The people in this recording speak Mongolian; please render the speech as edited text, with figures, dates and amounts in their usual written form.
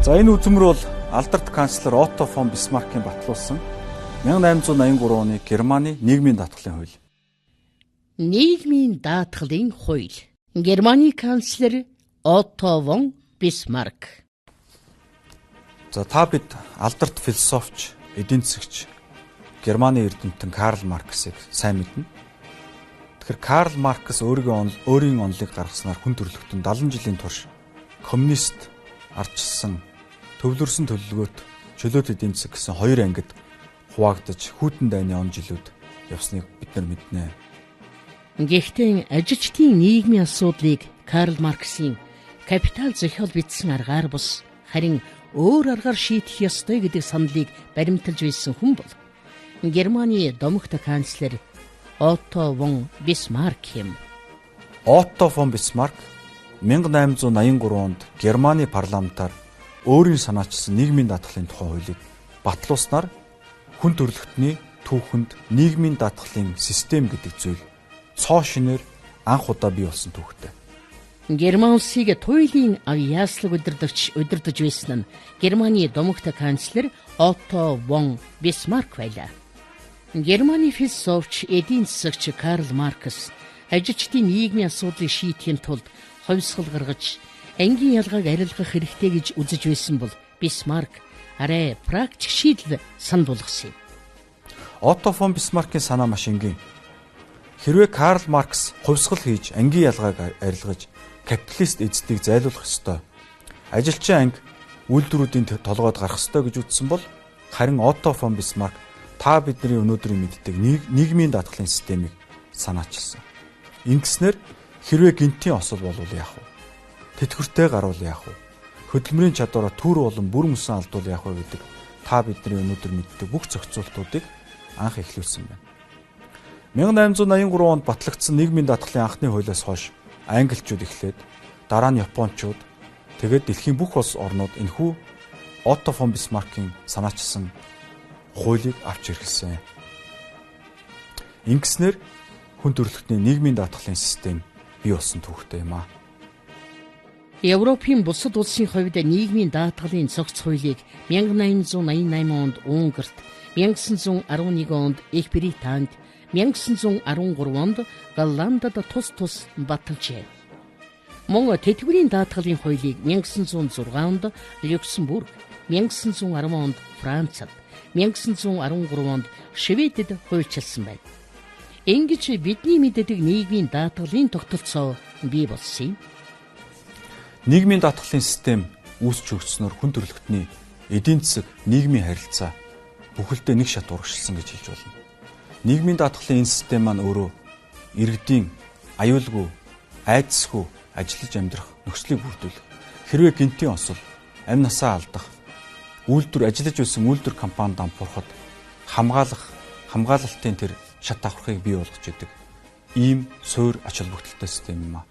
За, энэ үзмэр бол алдарт канцлер Отто фон Бисмаркийн батлуулсан 1883 оны Германы нийгмийн даатгалын хууль. Нийгмийн даатгалын хууль. Германы канцлер Отто фон Бисмарк. За, та бид алдарт философч, эдийн засагч, Германы эрдэмтэн Карл Марксыг сайн мэднэ. Тэгэхээр Карл Маркс өөрийн онолыг гаргаснаар хүн төрөлхтөн 70 жилийн турш коммунист ардчилсан, төвлөрсөн төлөлгөөт, чөлөөт эдийн засаг гэсэн хоёр ангид хуваагдаж хүйтэн дайны он жилүүд явсныг бид нар мэднэ. Гэхдээ ажилчдын нийгмийн асуудлыг Карл Марксийн «Капитал» зохиол бичсэн аргаар бус харин өөр аргаар шийдэх ёстой гэдэг саналыг баримталж байсан хүн бол Германы домогт канцлер Отто фон Бисмарк юм. Отто фон Бисмарк 1883 онд Германы парламентаар өөрийн санаачилсан нийгмийн даатгалын тухай хуулийг батлуулснаар хүн төрөлхтний түүхэнд нийгмийн даатгалын систем гэдэг зүйл цоо шинээр анх удаа бий болсон түүхтэй. Герман улсыг туйлын авьяаслаг удирдагч удирдах байсан нь Германы домогт канцлер Отто фон Бисмарк байлаа. Германы философч, эдийн засагч Карл Маркс ажилчдын нийгмийн асуудлыг шийдэхин тулд хувьсгал гаргаж ангийн ялгааг арилгах хэрэгтэй гэж үзэж байсан бол Бисмарк арай практик шийдэл санал болгосон юм. Отто фон Бисмаркийн санаа маш энгийн. Хэрвээ Карл Маркс хувьсгал хийж ангийн ялгааг арилгаж капиталист эздийг зайлуулах ёстой, ажилчин анги үйлдвэрүүдийн толгойд гарах ёстой гэж үзсэн бол харин Отто фон Бисмарк та бидний өнөөдрийн мэддэг нийгмийн даатгалын системийг санаачилсан. Ингэснээр хэрвээ гэнтийн осол болвол яах вэ? Тэтгэвртэй гарвал яах вэ? Хөдөлмөрийн чадвараа түр болон бүр мөсөн алдвал яах вэ гэдэг та бидний өнөөдөр мэддэг бүх зохицуултуудыг анх эхлүүлсэн байна. 1883 онд батлагдсан нийгмийн даатгалын анхны хуулиас хойш англичууд эхлээд, дараа нь японочууд, тэгээд дэлхийн бүх улс орнууд энэхүү Отто фон Бисмаркийн санаачилсан хуулийг авч хэрэглэсэн. Ингэснээр хүн төрөлхтний нийгмийн даатгалын систем бий болсон түүхтэй юм аа. Европын бусад улсын хувьд нийгмийн даатгалын цогц хуулийг 1888 онд Унгарт, 1911 онд Их Британид, 1913 онд Голландд тус тус баталжээ. Мөн тэтгэврийн даатгалын хуулийг 1906 онд Люксембург, 1910 онд Францад, 1913 онд Шведэд хуульчилсан байна. Ингэж бидний мэддэг нийгмийн даатгалын тогтолцоо бий болсон юм. Нийгмийн даатгалын систем үүсч өгснөөр хүн төрөлхтний эдийн засаг, нийгмийн харилцаа бүхэлдээ нэг шат урагшилсан гэж хэлж болно. Нийгмийн даатгалын энэ систем маань өөрөө иргэдийн аюулгүй, айдасгүй ажиллаж амьдрах нөхцөлийг бүрдүүлэх, хэрвээ гэнтийн осол, амь насаа алдах, үйлдвэр ажиллаж байсан үйлдвэр компанид дампуурхад хамгаалах, хамгаалалтын тэр шат давхархыг бий болгож идэг ийм суур ач холбогдолтой систем юм аа.